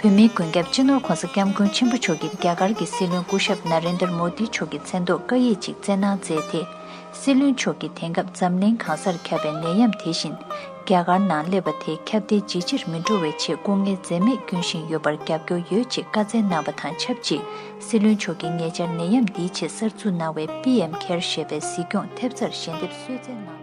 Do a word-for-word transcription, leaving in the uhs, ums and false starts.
བོད་མིའི་མགོན་སྐྱབས་སྤྱི་ནོར་༧གོང་ས་༧སྐྱབས་མགོན་ཆེན་པོ་མཆོག་གིས་རྒྱ་གར་གྱི་སྲིད་བློན་སྐུ་ཞབས་ན་རེན་དར་མོ་དི་མཆོག་གི་མཚན་ཐོག་བཀའ་ཡིག་ཅིག་བསྩལ་གནང་མཛད་དེ། སྲིད་བློན་མཆོག་གིས་དེང་སྐབས་འཛམ་གླིང་གང་སར་ཁྱབ་པའི་ནད་ཡམས་དེ་བཞིན་རྒྱ་གར་ནང་སླེབས་པ་དེ་ཁྱབ་གདལ་ཇེ་ཆེར་མི་འགྲོ་བའི་ཆེད་སྐུ་ངལ་འཛེམས་མེད་སྐྱོན་བཞིན་ཡོད་པར་རྒྱབ་སྐྱོར་ཡོད་ཅེས་བཀའ་སྩལ་གནང་བ་དང་ཆབས་ཅིག་སྲིད་བློན་མཆོག་གིས་ཉེ་ཆར་ནད་ཡམས་འདིའི་ཆེད་གསར་འཛུགས་གནང་བའི་པི་ཨེམ་ཁེར་ཞེས་པའི་གཟིགས་སྐྱོང་ཐེབས་རྩར་ཞལ་འདེབས་གསོལ་སྩལ་གནང་